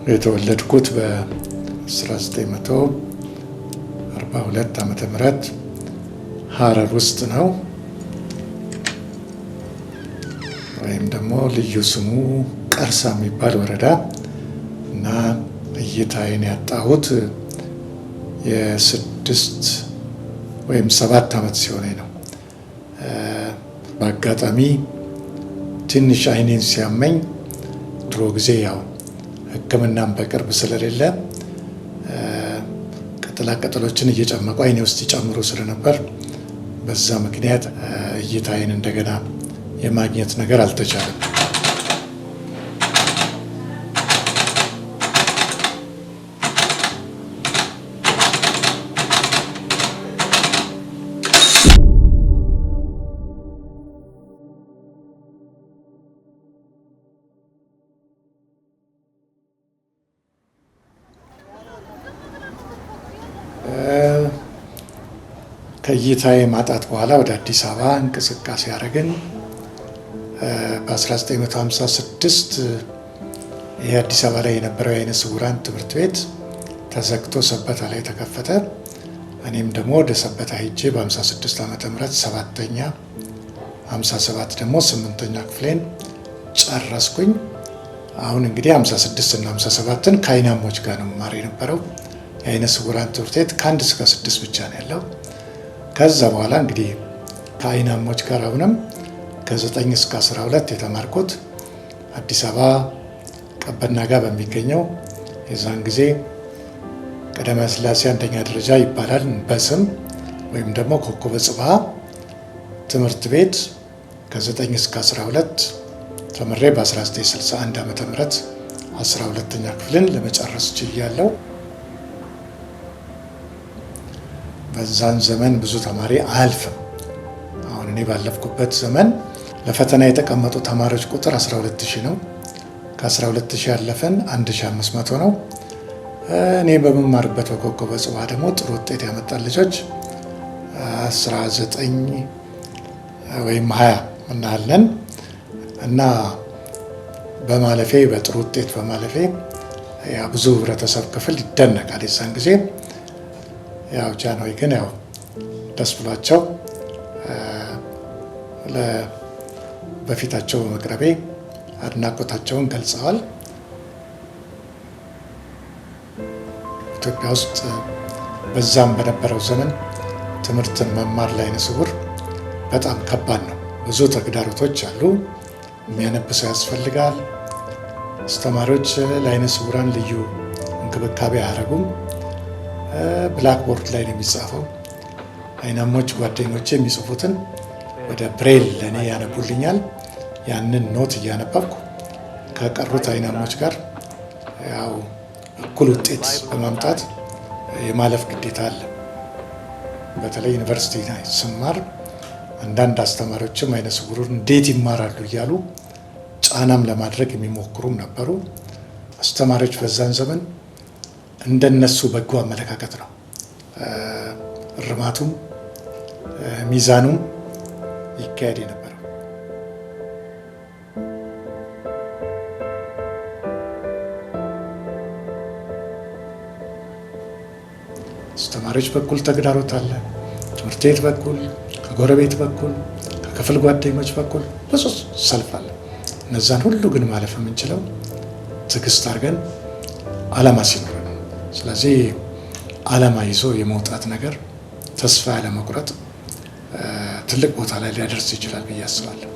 የተወለድኩት በ1942 ዓ.ም. ሀረር ውስጥ ነው። ወይም ደግሞ ልዩ ስሙ ቀርሳ የሚባል ወረዳ እና እይታዬን ያጣሁት የ6 ወይም 7 ዓመት ሲሆነኝ ነው። በአጋጣሚ ትንሽ አይኔን ሲያመኝ፣ ድሮ ጊዜ ያው ሕክምናም በቅርብ ስለሌለ ቅጠላ ቅጠሎችን እየጨመቁ አይኔ ውስጥ ይጨምሩ ስለነበር በዛ ምክንያት እይታዬን እንደገና የማግኘት ነገር አልተቻለም። ከእይታዬ ማጣት በኋላ ወደ አዲስ አበባ እንቅስቃሴ ያደረግን። በ1956 ይህ አዲስ አበባ ላይ የነበረው የአይነ ስውራን ትምህርት ቤት ተዘግቶ ሰበታ ላይ ተከፈተ። እኔም ደግሞ ወደ ሰበታ ሄጄ በ56 ዓ.ም. ሰባተኛ፣ 57 ደግሞ ስምንተኛ ክፍሌን ጨረስኩኝ። አሁን እንግዲህ 56 እና 57ን ከአይናሞች ጋር ነው የምማር የነበረው። የአይነ ስውራን ትምህርት ቤት ከ1 እስከ 6 ብቻ ነው ያለው። ከዛ በኋላ እንግዲህ ከአይናሞች ጋር አሁንም ከ9 እስከ 12 የተማርኩት አዲስ አበባ ቀበና ጋር በሚገኘው፣ የዛን ጊዜ ቀዳማዊ ሥላሴ አንደኛ ደረጃ ይባላል በስም፣ ወይም ደግሞ ኮከበ ጽባህ ትምህርት ቤት ከ9 እስከ 12 ተምሬ በ1961 ዓ.ም. 12ኛ ክፍልን ለመጨረስ ችያለሁ። በዛን ዘመን ብዙ ተማሪ አያልፍም። አሁን እኔ ባለፍኩበት ዘመን ለፈተና የተቀመጡ ተማሪዎች ቁጥር 12,000 ነው። ከ12,000 ያለፈን 1500 ነው። እኔ በምማርበት በኮከበ ጽባህ ደግሞ ጥሩ ውጤት ያመጣን ልጆች 19 ወይም 20 ምናለን እና በማለፌ፣ በጥሩ ውጤት በማለፌ ያ ብዙ ህብረተሰብ ክፍል ይደነቃል። የዛን ጊዜ ያው ጃንሆይ ግን ያው ደስ ብሏቸው በፊታቸው በመቅረቤ አድናቆታቸውን ገልጸዋል። ኢትዮጵያ ውስጥ በዛም በነበረው ዘመን ትምህርትን መማር ለዓይነ ስውር በጣም ከባድ ነው። ብዙ ተግዳሮቶች አሉ። የሚያነብ ሰው ያስፈልጋል። አስተማሪዎች ለዓይነ ስውራን ልዩ እንክብካቤ አያደርጉም። Blackboard ላይ ነው የሚጻፈው። አይናሞች ጓደኞቼ የሚጽፉትን ወደ ብሬል ለእኔ ያነቡልኛል። ያንን note እያነበብኩ ከቀሩት አይናሞች ጋር ያው እኩል ውጤት በማምጣት የማለፍ ግዴታ አለ። በተለይ ዩኒቨርሲቲ ስማር አንዳንድ አስተማሪዎችም አይነ ስውሩን እንዴት ይማራሉ እያሉ ጫናም ለማድረግ የሚሞክሩም ነበሩ። አስተማሪዎች በዛን ዘመን እንደነሱ በጎ አመለካከት ነው እርማቱም ሚዛኑም ይካሄድ የነበረው። አስተማሪዎች በኩል ተግዳሮት አለ። ትምህርት ቤት በኩል፣ ከጎረቤት በኩል፣ ከክፍል ጓደኞች በኩል ብዙ ሰልፍ አለ። እነዛን ሁሉ ግን ማለፍ የምንችለው ትዕግስት አድርገን ዓላማ ሲኖረን ነው። ስለዚህ ዓላማ ይዞ የመውጣት ነገር፣ ተስፋ ያለመቁረጥ ትልቅ ቦታ ላይ ሊያደርስ ይችላል ብዬ አስባለሁ።